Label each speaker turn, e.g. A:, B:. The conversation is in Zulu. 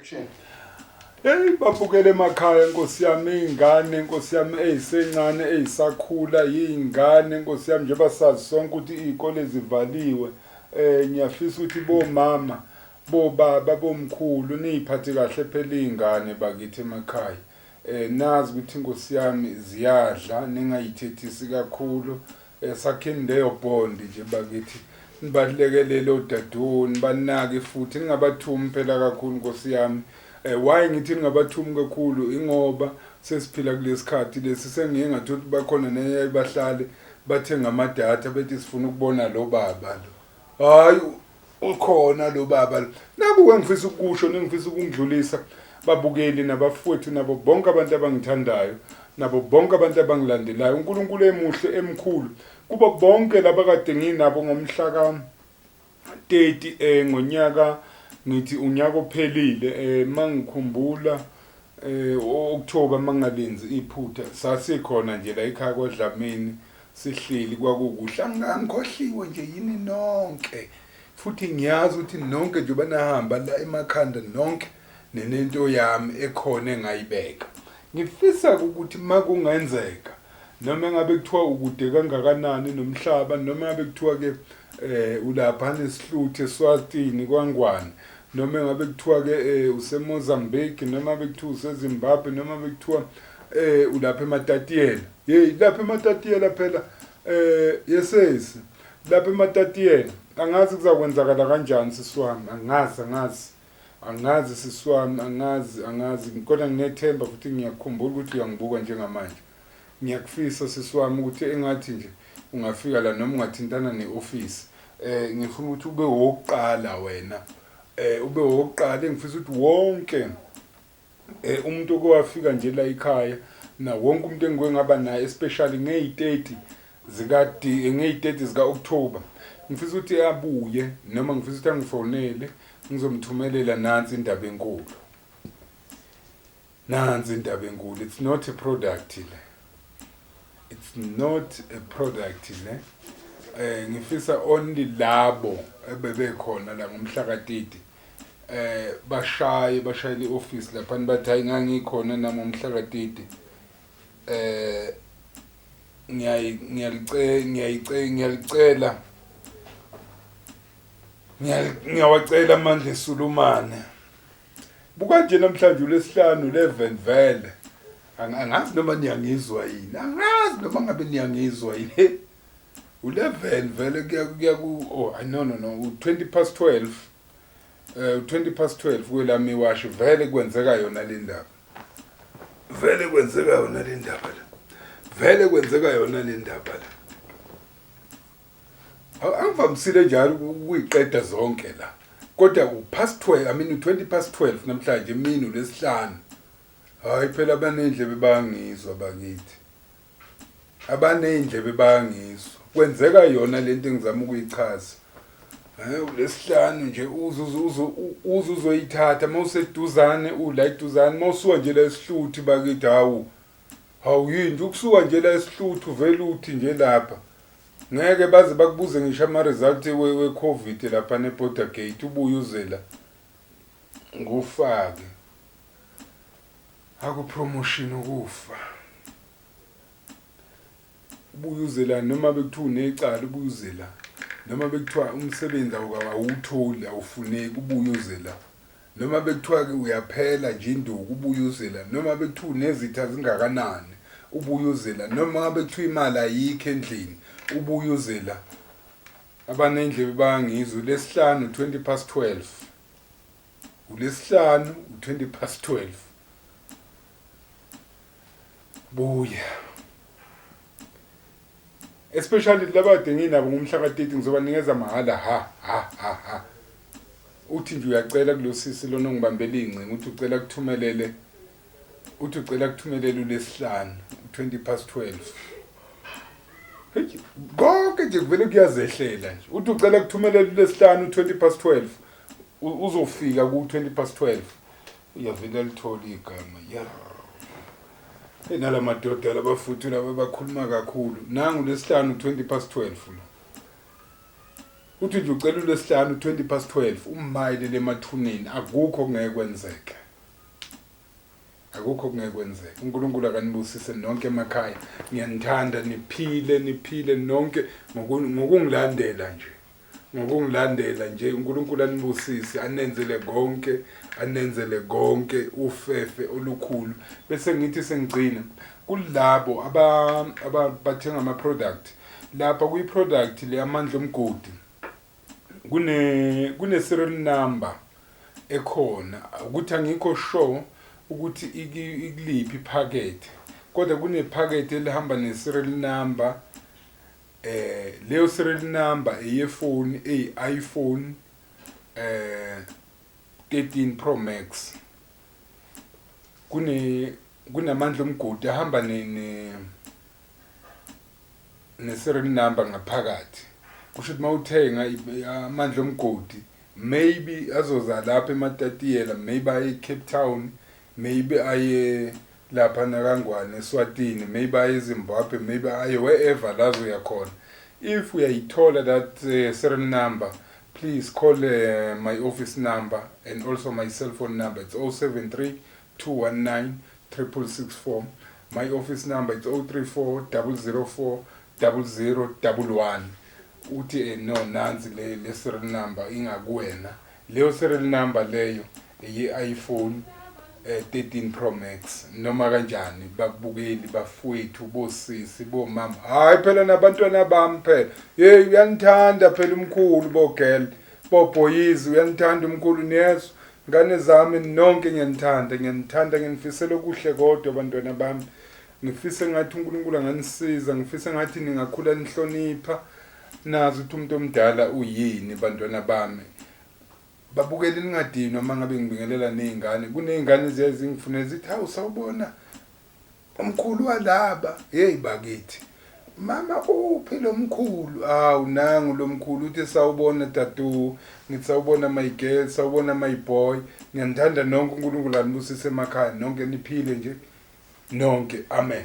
A: Action.
B: Hey babukele emakhaya nkosi yami izingane nkosi yami ezisencane ezisakhula izingane nkosi yami njengoba sazi sonke ukuthi izikole zivaliwe ngiyafisa ukuthi bomama bobaba bomkhulu niziphathe kahle phela izingane bakithi emakhaya nazi ukuthi nkosi yami ziyadla ningayithethisi kakhulu Sakheni leyo bond nje bakithi nibalekelele odadewenu nibanake futhi ningabathumi phela kakhulu nkosi yami. Why ngithi ningabathumi kakhulu ingoba sesiphila kulesikhathi lesi sengiye ngathola ukuthi bakhona neye bahlale bathenga amadatha bethi sifuna ukubona lo baba lo. Hayi ukhona lo baba lo. Naku engifisa ukusho nengifisa ukungidlulisa babukeli nabafowethu nabo bonke abantu abangithandayo nabo bonke abantu abangilandelayo. uNkulunkulu emuhle emkhulu kubo bonke laba kade nginabo ngomhla ka 30 ngonyaka ngithi unyaka ophelile mangikhumbula October mangalenzi iphutha sasikhona nje la ekhaya kwaDlamini sihleli kwakukuhle angikhohliwe nje yini nonke futhi ngiyazi ukuthi nonke njengoba nahamba la emakhanda nonke nenento yami ekhona engayibeka ngifisa ukuthi makungenzeka noma engabe kuthiwa ukude kangakanani nomhlaba noma ngabe kuthiwa ke ulapha nesihluthe eSwatini kwaNgwane noma engabe kuthiwa ke useMozambique noma bekuthiwa useZimbabwe noma bekuthiwa ulapha eMatatiyela hey lapha eMatatiyela phela yesesi lapha eMatatiyela angazi kuzakwenzakala kanjani sisi wami angazi angazi angazi sisi wami angazi angazi kodwa nginethemba futhi ngiyakukhumbula ukuthi uyangibuka njengamanje ngiyakufisa sisi wami ukuthi engathi nje ungafika la noma ungathintana ne-ofisi ngifuna ukuthi ube wokuqala wena ube wokuqala engifisa ukuthi wonke umuntu okowafika nje la ekhaya na wonke umuntu engike ngaba naye especially ngeyi-30 zika ngeyi-30 zika-October ngifisa ukuthi abuye noma ngifisa ukuthi angifonele ngizomthumelela nansi indaba enkulu nansi indaba enkulu it's not a product le it's not a product le ngifisa only labo ebebekhona la ngomhla ka-30 bashaye bashayele i-office lapha bathi hayi ngangikhona nami ngomhla ka-30 ngiyalicela ngiyalicela ngiyawacela amandla esulumane buka nje namhlanje ulesihlanu 11 vele angazi noma niyangizwa yini angazi noma ngabe niyangizwa yini u11 vele kuya kuya ku oh no no no u20 past 12 u20 past 12 kwelami iwashi vele kwenzeka yona le ndaba vele kwenzeka yona le ndaba la vele kwenzeka yona le ndaba la angivamisile njalo ukuyiqeda zonke la kodwa u-past 12 I mean u-20 past 12 namhlanje emini ulesihlanu hayi phela abanendlebe bayangizwa bakithi abanendlebe bayangizwa kwenzeka yona lento engizama ukuyichaza ulesihlanu nje uze uzoyithatha mawuseduzane ula eduzane mawusuka nje la esihluthi bakithi hawu hawu yini ukusuka nje la esihluthu vele uthi nje lapha ngeke baze bakubuze ngisho ama-result we-covid lapha ne-border gate ubuye uze la ngufake akupromotion ukufa ubuye uze la noma bekuthiwa unecala ubuye uze la noma bekuthiwa umsebenzi awutholi awufuneki ubuye uze la noma bekuthiwa ke uyaphela nje induku ubuye uze la noma bekuthiwa unezitha zingakanani ubuye uze la noma ngabe kuthiwa imali ayikho endlini ubuye uze la abanendlebe bayangizwa lesihlanu 20 past 12 ulesihlanu u20 past 12 buya especially laba kade nginabo ngomhla ka-30 ngizobanikeza mahhala ha ha ha ha uthi nje uyacela kulo sisi lona ongibambela iy'ngcingo uthi ucela kuthumelele uthi ucela kuthumelele ulesihlanu u-20 past 12 Hey, konke nje kuvele kuyazehlela nje uthi ucela kuthumelele ulesihlanu u-20 past 12 uzofika ku-20 past 12 uyavele alithola igama ya nala madoda labafuthi laba bakhuluma kakhulu nangu lesihlanu 20 past 12 lo. Uthi nje ucela uLwesihlanu 12:20 umayile emathuneni, akukho kungeke kwenzeke. Akukho kungeke kwenzeke. UNkulunkulu akanibusise nonke emakhaya. Ngiyanithanda, niphile, niphile nonke ngokungilandela nje. Ngokungilandela nje uNkulunkulu anibusise, anenzele konke, anenzele konke ufefe olukhulu. Bese ngithi sengigcina kulabo abathenga ama product lapha kwi product le Amandla Omgodi kune serial number ekhona, ukuthi angikho sure ukuthi ikuliphi iphakethe, kodwa kunephakethe elihamba ne serial number. Leyo serial number eyefoni eyi iPhone 13 Pro Max. Kunamandla omgodi ahamba ne serial number ngaphakathi. Kusho ukuthi mawuthenga Amandla Omgodi, maybe azoza lapha eMatatiyela, maybe aye eCape Town, maybe aye lapha nakaNgwane eSwatini, maybe aye eZimbabwe, maybe aye wherever la azoya khona. If uyayithola that serial number, please call my office number and also my cell phone number. It's 073 219 6664. My office number, it's 034 004 0011. Uthi no, nansi le serial number ingakuwena. Leyo serial number leyo eye-iPhone 13 Pro Max. Noma kanjani bakubukeli bafowethu, bosisi, bomama, hayi phela nabantwana bami phela, hey, uyanithanda phela umkhulu, bo-girl, bo-boys, uyanithanda umkhulu. Niyezwa ngane zami nonke, ngiyanithanda, ngiyanithanda, nginifisela okuhle kodwa bantwana bami. Ngifise ngathi uNkulunkulu anganisiza, ngifise ngathi ningakhula nihlonipha, nazi ukuthi umuntu omdala uyini, bantwana bami. Babukeli, ningadinwa uma ngabe ngibingelela ney'ngane. Kuney'ngane eziyaye zingifune zithi, "Hawu, sawubona umkhulu walaba." Hey bakithi, mama, uphi lo mkhulu? Hawu, nangu lo mkhulu. Uthi, "Sawubona tatu." Ngithi, "Sawubona my girl, sawubona my boy." Ngiyanithanda nonke. UNkulunkulu anibusise emakhaya nonke, niphile nje nonke. Amen.